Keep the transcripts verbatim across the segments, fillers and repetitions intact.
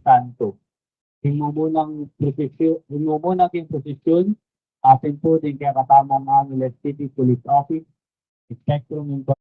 Santo. Ing mumunang prosesyu-, ing mumunang prosesyun, atin pu ding kekatamung Angeles City Police Office, Inspector Minto.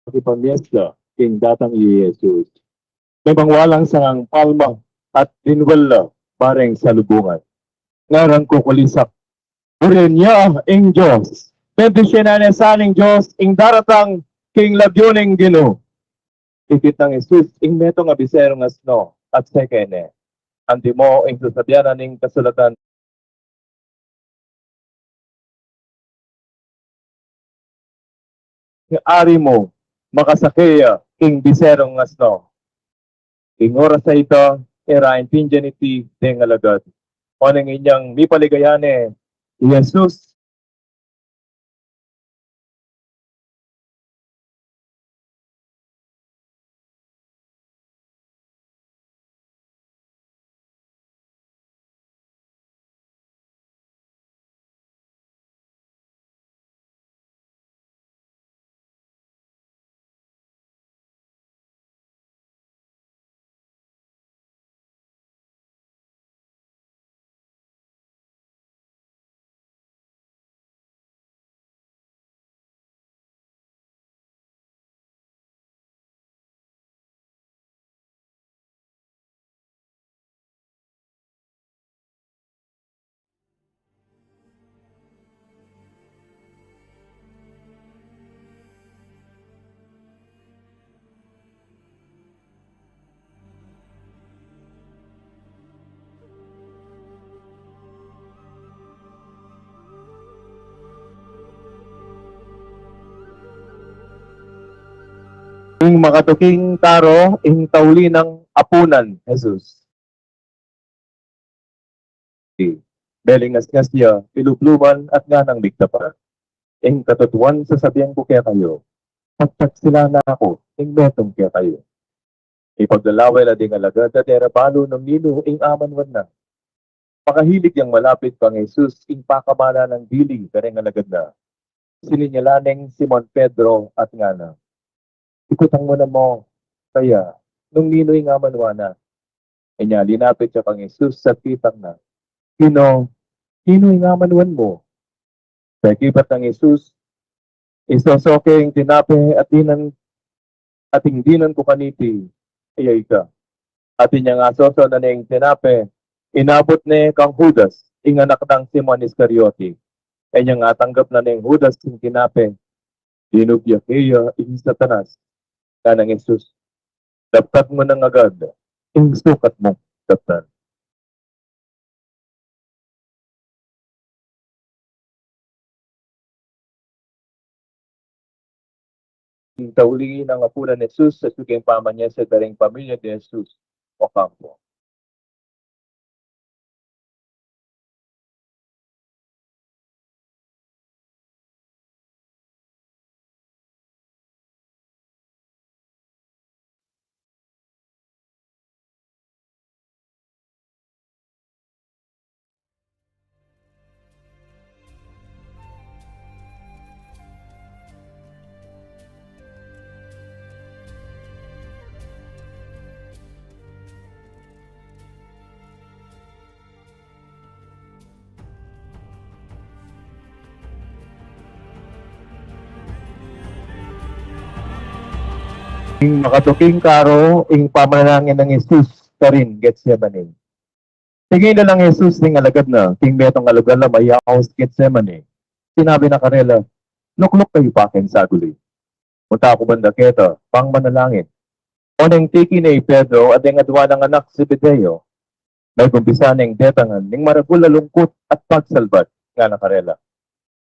Ipamiesta ing datang i Jesus. Memang walang sangang palma at dinwal la bareng salubungan. Ngarang kukulisak. Purian ya ing Dios. Bendisyunan na sa ning Dios ing daratang king lagyu ning Ginu. Ikit nang Jesus ing metung a biserung asno at seke ne, "Antimo ing sasabian na ning kasulatan, ing ari mu makasake ya king biserung asno." Ing oras a ita, e ra aintindian iti deng alagad, oneng inyang mipaligaya ne i Jesus. Ing makatuking taro, ing tauli nang apunan Jesus. Melingasngas ya, ilubluban at nganang migtapat. Ing katutuan sasabian ku kekayu, pagtaksilan na ku ing metung kekayu. Ipaglalaway la ding alagad at e ra balu nung ninu ing amanwan na. Makahilig yang malapit kang Jesus ing pakamalan nang dili kareng alagad na. Sininyalan neng Simon Pedro at ngana, "Ikutang mu na mu kaya nung ninu ing amanwan na." Inya linapit ya kang Jesus at kitang na, "Ginu, ninu ing amanwan mu?" Pekibat nang Jesus, "Isoso ke ing tinape at dinan, at ing dinan ku kaniti, iya ika." At inyang asoso na ne ing tinape, inabut ne kang Judas, ing anak nang Simon Iscariote. Inyang atanggap na neng Judas ing tinape, dinubya ke ya ing Satanas. Nganang Jesus, "Daptan mu nang agad ing sukat mung daptan." Ing tauli nang apunan Jesus, sa suking pamanyese da ring pamilya nang Jesus Ocampo. Ing makatuking karu, ing pamanalangin nang Jesus karin Getsemani. Tinggil na lang Jesus ding alagad na king metung a lugal a mayaus Getsemani. Sinabi na karela, "Lukluk kayu pa king saguli." Munta ku banda keta pang manalangin. Oneng tiki ne i Pedro at deng adua nang anak Zebedeo, megumpisa neng detangan ning maragul a lungkut at pagsalbat, ngana karela,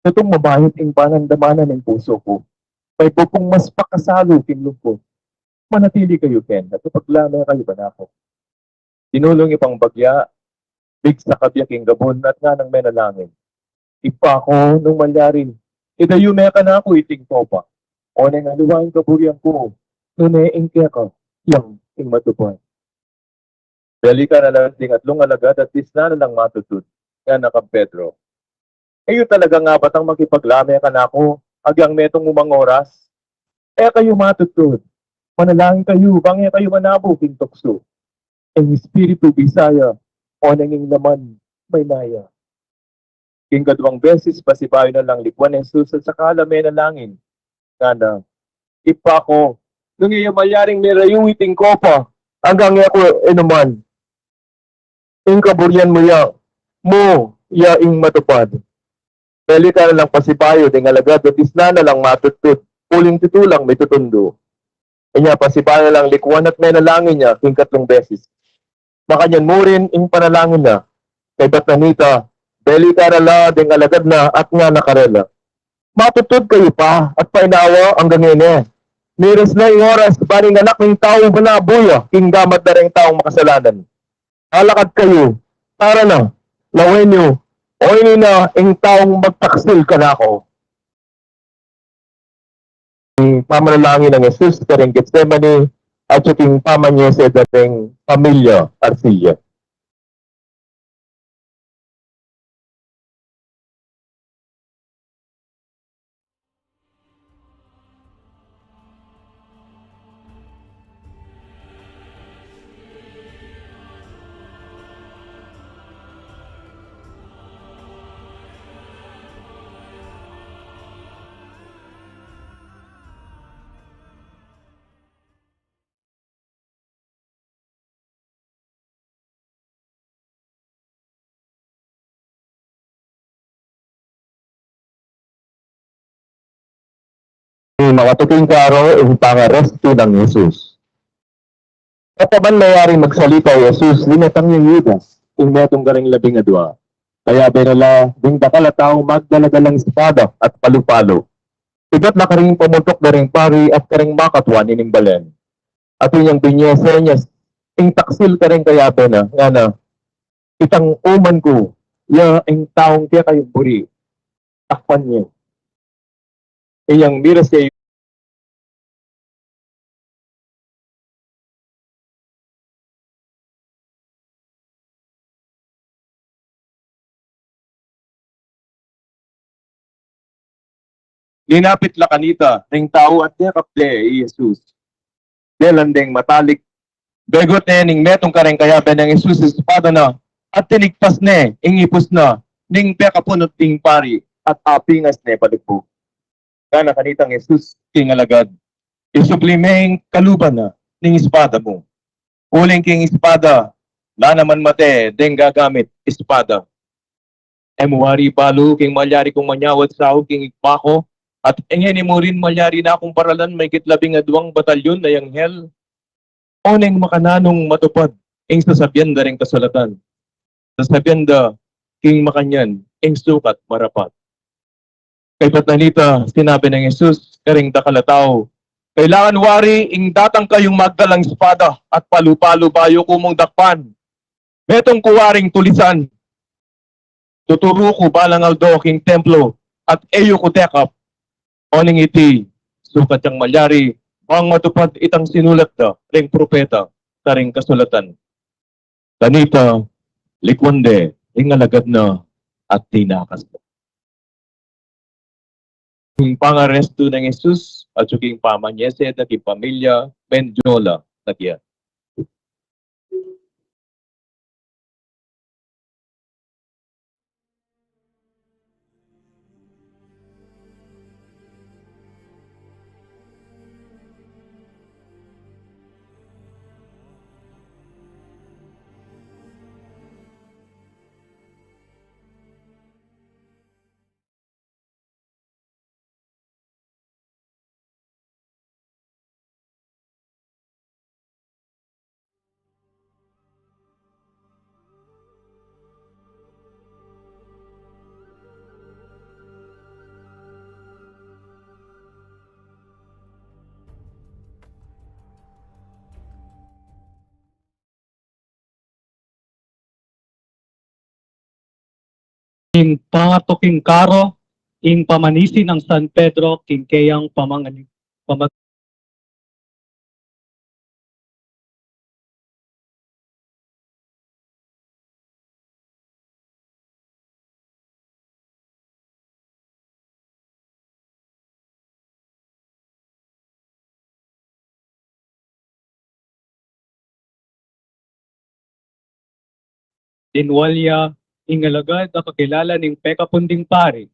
"Tutung mamayat ing panandamanan ning pusu ku, maybubu mas pakasalu king lungkut. Manatili kayu keni at ipaglame kayu kanaku." Dinulu ne pang bagya, migsakabya king gabun at nganang menalangin, "Ibpa ku, nung malyari, idayu me kanaku iting kopa. O neng aliwa ing kaburian ku, nune ing keka yang ing matupad. Belikan na la ding atlung alagad at disnan na lang matutud. Ngana kang Pedro, "E yu talaga ngan batang makipaglame kanaku agyang metung umang oras? E kayu matutud, manalangin kayu bang e kayu manabu king tuksu. Ing espiritu bisaya, o neng ing laman maynaya." King kaduang beses, pasibayu na lang likuan i Jesus at saka la menalangin. Ngana, "Ibpa ku, nung e ya malyaring merayu iting kopa anggang e ku inuman, ing kaburian mu ya, mu ya ing matupad." Belikan na lang pasibayu ding alagad at disnan na lang matutud, uling tutu lang mitutundu. Inya pasibayu na lang likuan at menalangin ya king katlung beses. Makanyan mu rin ing panalangin na. Kaybat na nita, belikan na la ding alagad na at ngana karela, "Matutud kayu pa at painawa anggang ngeni? Miras na ing oras ban ing Anak ning Tau manabu ya king gamat da ring taung makasalanan. Alakad kayu, tara na, lawen yu, o ini na ing taung magtaksil kanaku." Ing pamanalangin nang Jesus karing Getsemani, at king pamanyese da ring pamilya Arcilla. Makatuking karo ing pangarestu nang Jesus. Kapaman mayaring magsalita i Jesus, linatang yang Judas, ing metung karing labing adua. Kayabe na la ding dakal a tau magdala-dalang espada at palu-palu. Ibat na karing pamuntuk da ring pari at karing makatwa nining balen. At inyang binyese ne ing taksil karing kayabe na, ngana, "Itang uman ku ya ing taung kekayung buri, takpan ye." Inyang miras ya, linapit la kanita ring tau at dekap de i Jesus. Delan deng matalik. Begut ne ning metung kareng kayabe nang Jesus ing espada na, at tinigpas ne ing ipus na ning pekapunut ding pari, at apingas ne palugbug. Ngana kanitang Jesus king alagad, "Isubli me ing kaluban na ning espada mu. Uling king espada, la naman mate deng gagamit espada. E mu wari balu king malyari kung manyawad saug king Ibpa ku, at e ngeni mu rin malyari na kung paralan maigit labing aduang batalyon a anghel? O neng makananung matupad ing sasabian da ring kasulatan? Sasabian da king makanyan ing sukat marapat." Kaybat na nita, sinabi nang Jesus karing dakal a tau, "Kailangan wari ing datang kayung magdalang espada at palu-palu bayu ku mung dakpan. Metung ku waring tulisan. Tuturu ku balang aldo king templo at e yu ku tekap. O neng iti, sukat yang malyari bang matupad itang sinulat da ring propeta karing kasulatan." Kanita, likuan de ing alagad na at tinakas da. Ing pangarestu nang Jesus at king pamanyese da king pamilya Mendiola na kaya. Ing pangatuking karo, ing pamanisi nang San Pedro king keyang pamangan-, pamag- Dinwal ya ing alagad a kakilala ning pekapun ding pari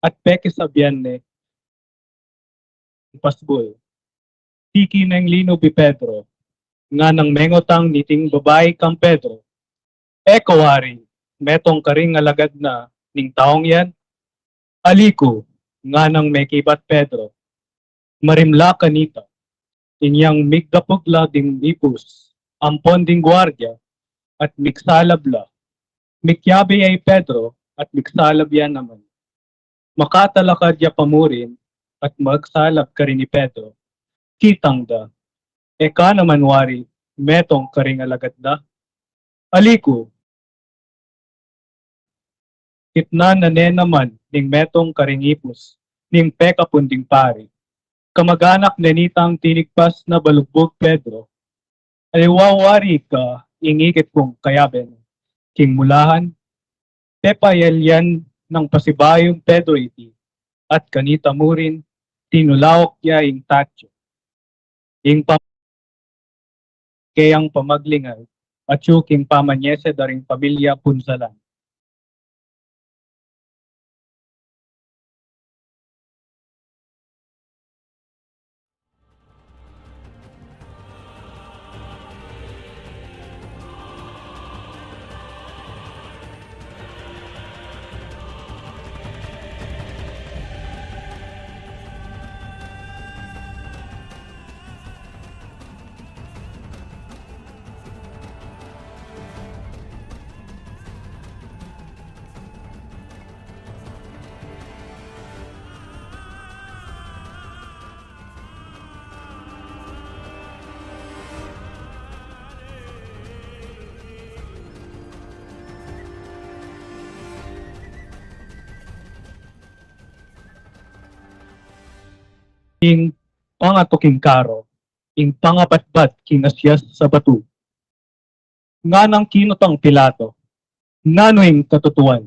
at pekisabian ne ing pasbul. Tiki neng linub i Pedro, nganang mengutang niting babai kang Pedro, "E ka wari metung karing alagad na ning taung yan?" "Ali ku," nganang mekibat Pedro. Marimla kanita, inyang migdapug la ding ipus ampon ding guardia at migsalab la. Mikiabe ya i Pedro at migsalab ya naman. Makatalakad ya pamurin at magsalab karin i Pedro. Kitang da, "E ka naman wari metung karing alagad da?" "Ali ku," kitnan na ne naman ning metung karing ipus ning pekapun ding pari. Kamaganak ne nitang tinigpas na balugbug Pedro. "Aliwa wari ka ing ikit kung kayabe na king mulahan?" Pepayalian nang pasibayung Pedro iti, at kanita murin tinulauk ya ing tatsu. Ing pam-, keyang pamaglingal, atyu king pamanyese da ring pamilya Punzalan. Ing pangatuking karo, ing pangabatbat king asyas a batu. Nganang kinutang Pilato, "Nanu ing katutuan?"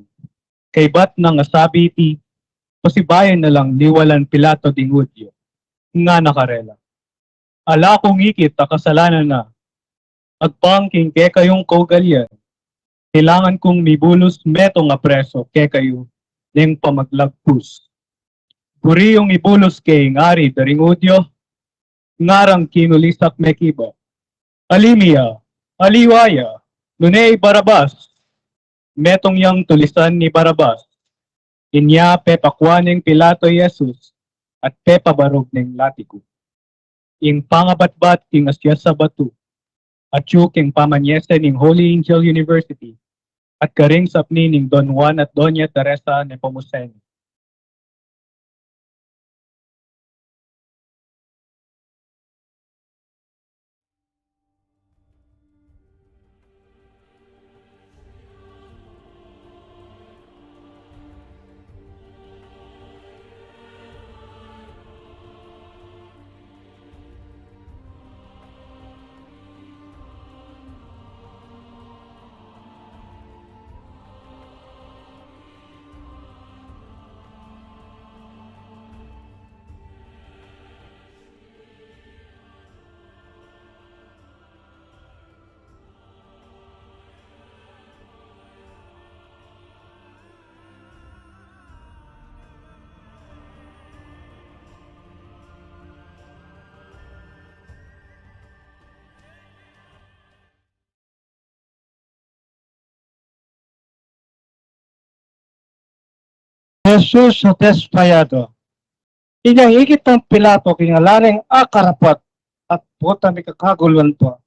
Kaybat nang asabi iti, "Pasibayan na lang liwalan Pilato ding Judio." Ngana karela, "Ala kung ikit a kasalanan na. Agpang king kekayung kaugalian, kailangan kung mibulus metung a preso kekayu neng pamaglagpus. Buri yung ibulus ke ing ari da ring Judio." Ngarang kinulisak mekibat, "Ali mi ya, aliwa ya, nune i Barabas." Metung yang tulisan i Barabas. Inya pepakua neng Pilato i Jesus at pepabarug neng latiku. Ing pangabatbat king asyas a batu, atyu king pamanyese ning Holy Angel University at karing sapni ning Don Juan at Doña Teresa Nepomuceno. Jesus a Despayado. Inyang ikit nang Pilato king ala neng akarapat at potang mikakaguluan pa,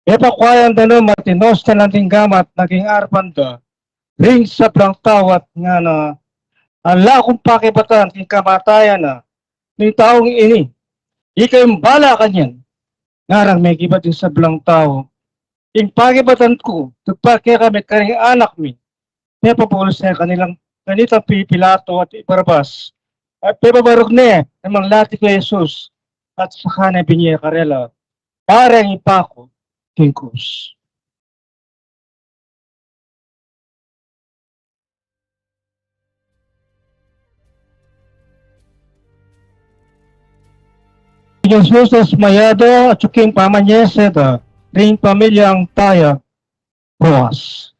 pepakuayan da no matinus na lang ding gamat na king arapan da ring sablang tau at ngana, "Ala kung pakibatan king kamatayan na ning taung ini. Ika ing bala kanyan." Ngarang mekibat ding sablang tau, "Ing pakibatan ku tugpa kekami karing anak mi." Pepabulus ne kanilang, kanitang Pilato at i Barabas. at pepabarug ne ing manglati kang Jesus, at saka ne binye karela, bareng ipaku king krus. King Jesus desmayado, atyu king pamanyese da ring pamilyang taya, Boas.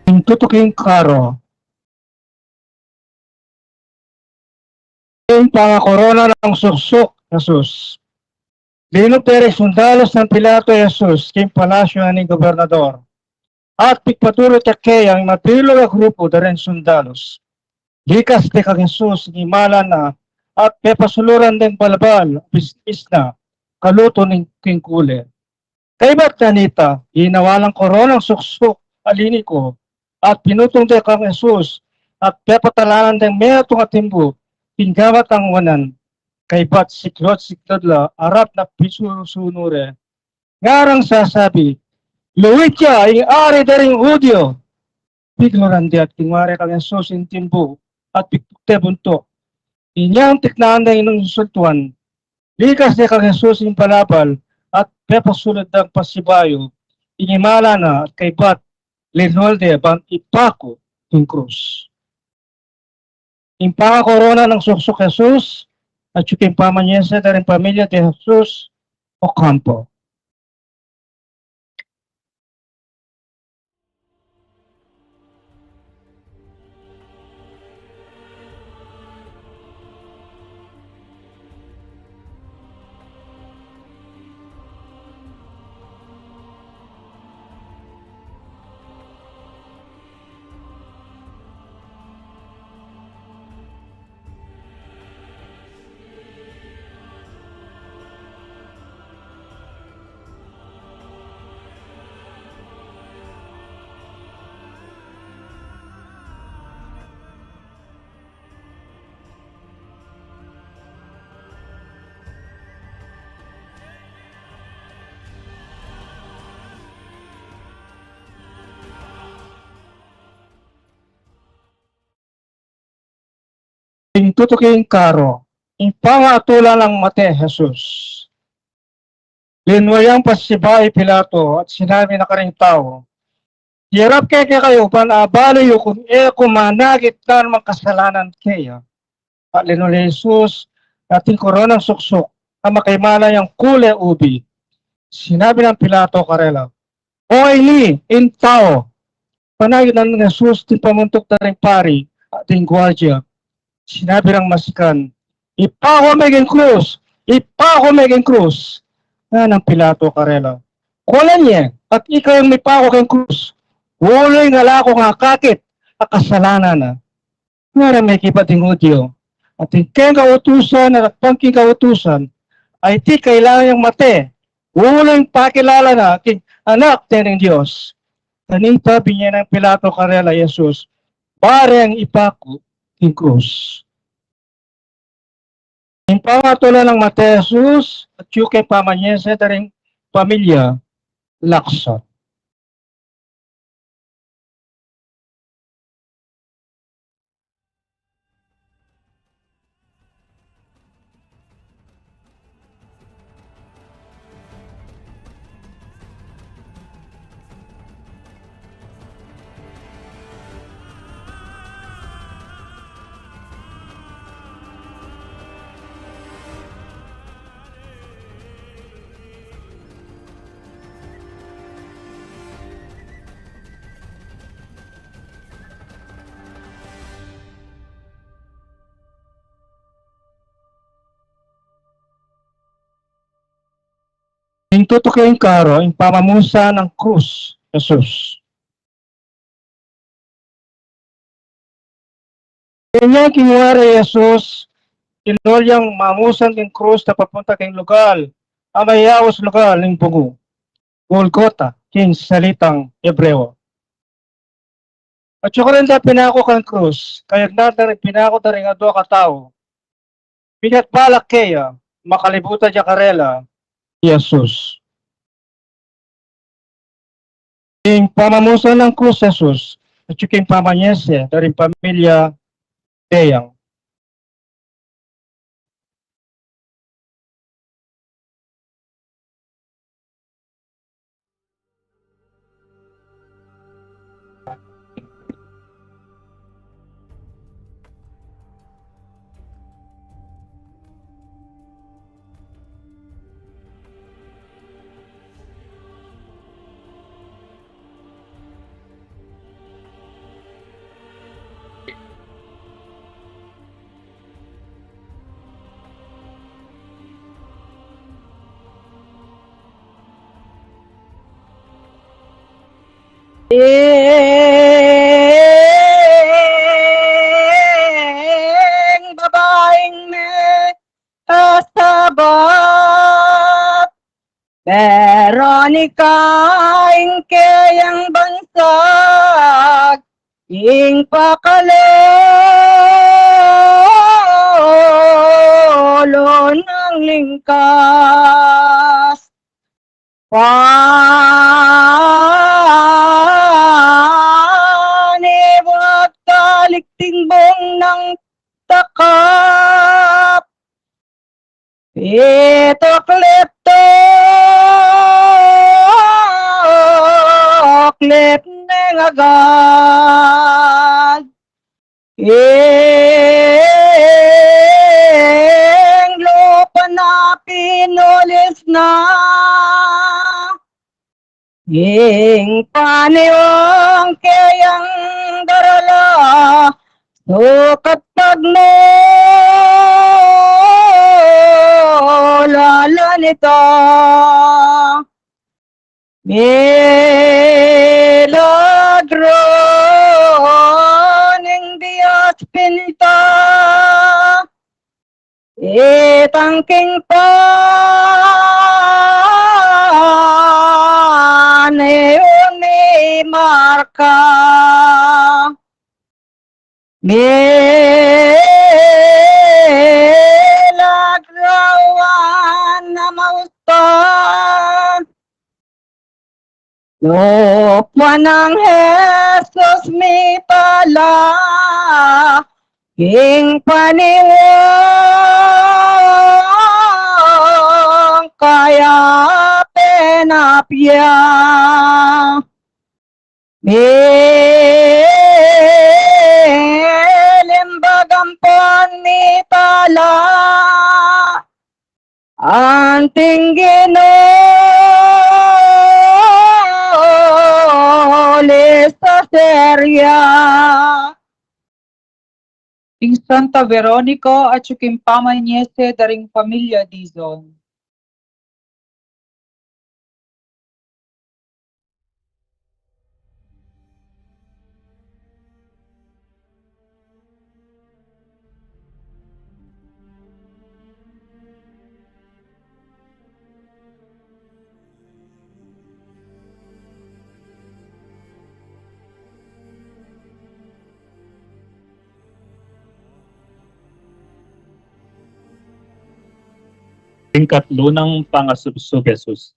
Ing tutuking karo. Ing pangakorona nang suksuk Jesus. Linub de ring sundalus nang Pilato i Jesus king palasyu na ning gobernador, at pigpatulut ya kaya ing mabilug a grupu da ring sundalus. Likas de kang Jesus ing imala na, at pepasuluran deng balabal a bisnis na, kalutu ning king kule. Kaybat kanita, inawa lang koronang suksuk a liniku, at pinutung de kang Jesus, at pepatalanan deng metung a timbu king gamat nang wanan. Kaybat siklaud-siklaud la arap na pisusunu re, ngarang sasabi, "Luid ya ing Ari da ring Judio!" Pigluran de at kinua re kang Jesus ing timbu, at pigpuk de buntuk. Inyang tiknaan deng sultuan, likas de kang Jesus ing balabal, at pepasulud dang pasibayu ing imala na, at kaybat linwal de ban ipaku king krus. Ing pangakorona nang suksuk Jesus, atyu king pamanyese da ring pamilya de Jesus Ocampo. Ing tutuking karo. Ing pangatula nang mate Jesus. Linwal yang pasibayu i Pilato at sinabi na karing tau, "Iyarap ke kekayu ban abalu yu kung e ku manakit na mang kasalanan keya." At linwal i Jesus, ating koronang suksuk a makaimala yang kule ubi. Sinabi nang Pilato karela, "O ini ing tau." Panakit nang Jesus ding pamuntuk da ring pari at ding guardia. Sinabi rang masikan, "Ipaku me king krus! Ipaku me king krus!" Ngana nang Pilato karela, "Kualan ye, at ika yang mipaku king krus, uling ala kung akakit a kasalanan na." Ngara mekibat ding Judio, "Ating keng kautusan at ampon king kautusan, a iti kailangan yang mate, uling pakilala na king Anak de ning Dios." Kanita binye nang Pilato karela i Jesus, bareng ipaku king krus. Ing pangatula nang mate Jesus, atyu king pamanyese da ring pamilya Lacson. Tutuking karo ing pamamusan nang krus Jesus. Keni king wari i Jesus, tinulad yang mamusan king krus na papunta king lugal a mayaus lugal ning bungu, Golgota king salitang Hebreo. At saka rin da pinaku kang krus, kayag na da rin pinaku da ring adua katau. Piniat balak keya, makalibutan da karela i Jesus. Ing pamamusan nang krus Jesus, at saka ing pamanyese da ring pamilya dayang. Ing babaing me asabat, Veronica ing keyang bansag, ing pakalulu nang lingkas. Paniwag talikting bung nang takap. Ito klep to, klep neng agad. Ing lupa na pinulis na. Ing paniwang keyang darala, sukat pagmulalan ita. Milagro ning Dios pinta. Itang king paniwang mi marka. Milagrawan na mausta. Lupwa nang Jesus mitala, ing paniwang kaya penapya. Milimbagan pan mitala, anting Ginu lista seria. Ing Santa Veronica at saka ing pamanyese da ring pamilya Dizon. Ing katlu nang pangasubsub Jesus.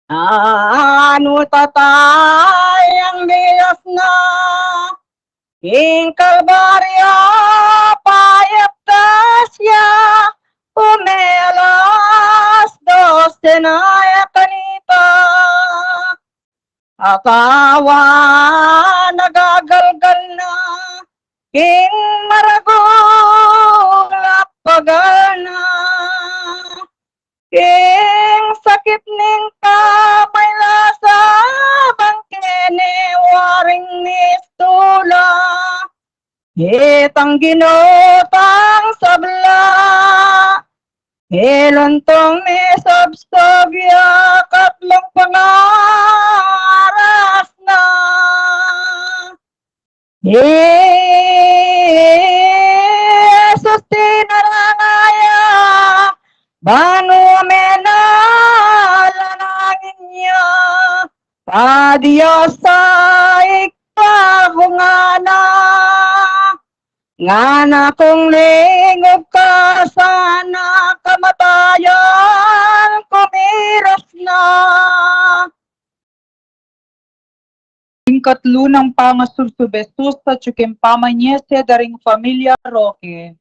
Anu tatayang bilas na king Kalbaryo, payaptas ya, pumelas dos na ya kanita. Akawa nagagalgal na king maragul a pagal na. King sakit ning kamay la sa bangke ne waring mistula. Itang Ginu tang sabla. Iluntung mi subsub ya katlung pangaras na. Jesus tinarang ya, bang umenal a nangin ya, pa Dios a ikpa ku ngana, ngana kung lingub ka sana, kamatayan kumiras na. Ing katlu nang pangasursub Jesus atyu king pamanyese da ring familia Roque.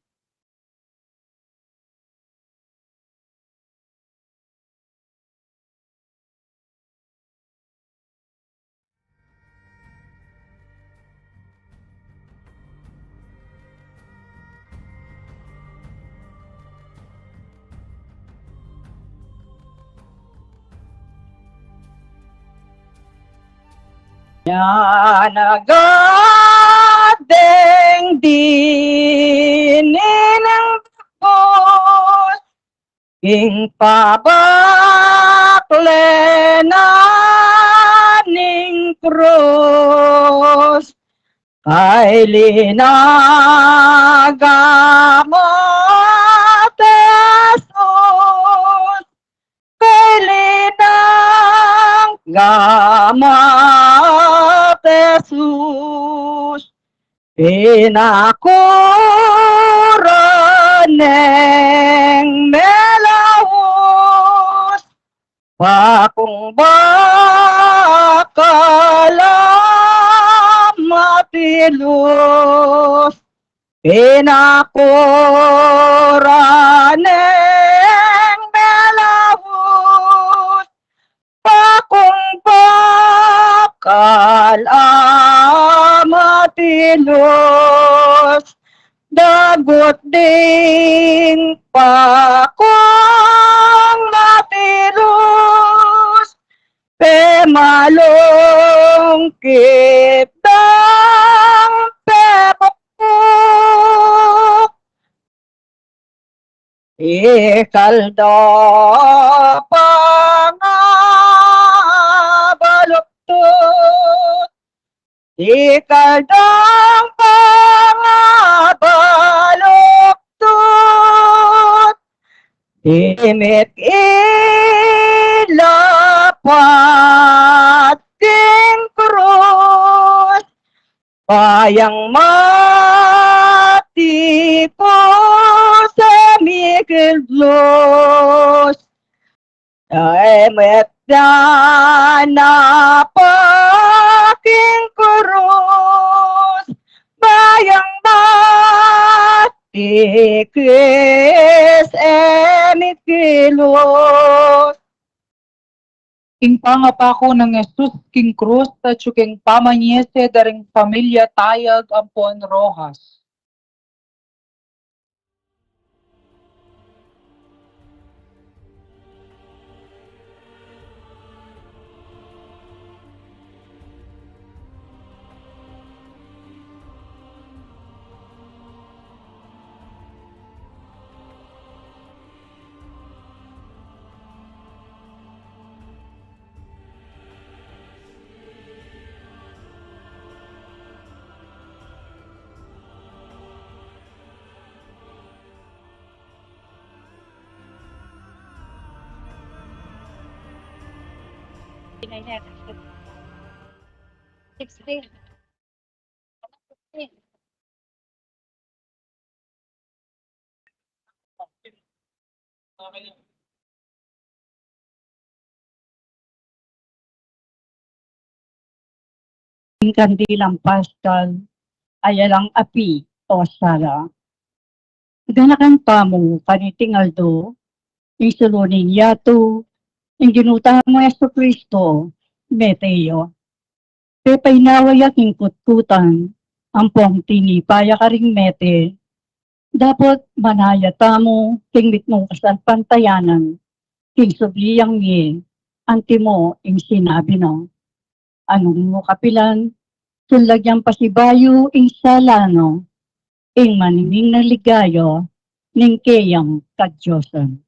Yan agad deng dininan bus, ing pabakle na ning krus. Kaili na gamat Jesus, kaili na gamat Jesus, pinakura neng melaus, pakung bakal a matilus, pinakura neng melaus, pakung bakal a matilus, dagut ding pakung matilus, pemalungkit dang pepukpuk, ikal da pangabaluktut, ikal dang pangabaluktut, dimit ilapat king krus, bayang mati ku sa mikilus. Ay, met da na pa king krus, bayang mati ku sa mikilus. Ing pangapaku nang Jesus king krus, atyu king pamanyese da ring familia Tayag ampon Rojas. Sixteen. Ing kandilang paskal, ayalang api o sala. Ganakan tamu kaniting aldo, ing sulu ning yatu, ing Ginu tamung Jesucristo, mete ya. Pepainawa ya king kutkutan, ampong tinipa ya karing mete. Dapot manaya tamu king mitmung kasalpantayanan, king subli yang mie, antimo ing sinabi na. Nung mu kapilan, sullag yang pasibayu ing sala na, ing maniming na ligaya ning keyang kadiosan.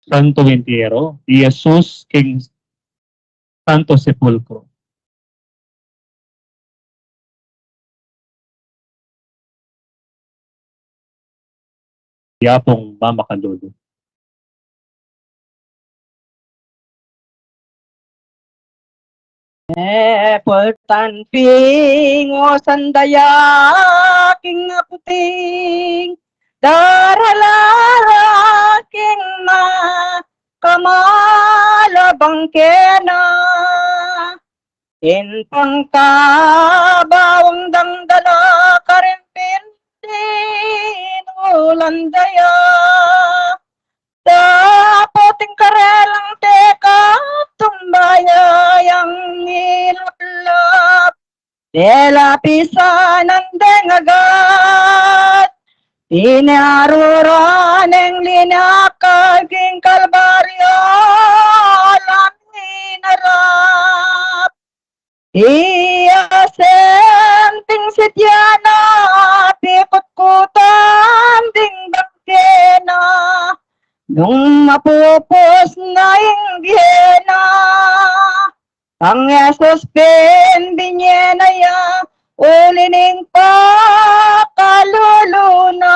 Santo Entierro, i Jesus king Santo Sepulcro. Yapung mamakalulu. E, pultan ping o sandaya king aputing, darala king ma kamalabang kena. Ing pangkabawang dang dala karin pin dinulan daya. Dapot ing karelang teka tumbaya yang ilaplap. Dela pisanan deng agat, pinaruran ing linakad king Kalbaryo, alang inarap. Iya senting sitiana, pikutkutan ding bangkena, nung mapupus na ing gena. Kang Jesus pin binye na ya, uli ning pakalulu na.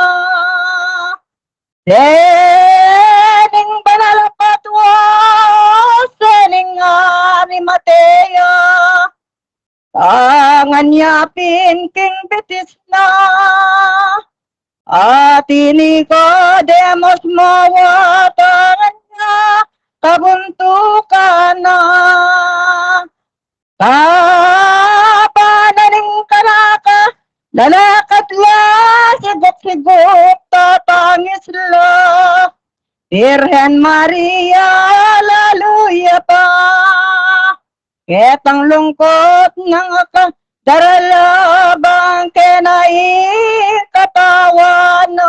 Dening banal a patwa, sening Arimatea, tangan ya pin king bitis na. At i Nicodemus mawa tangan ya, kabuntukan na. Kapanan ning kanaka, lalakad la, sigup-sigup, tatangis la. Birhen Maria, lalu ya pa. Ketang lungkut nang aka, darala bangkena ing katawan na.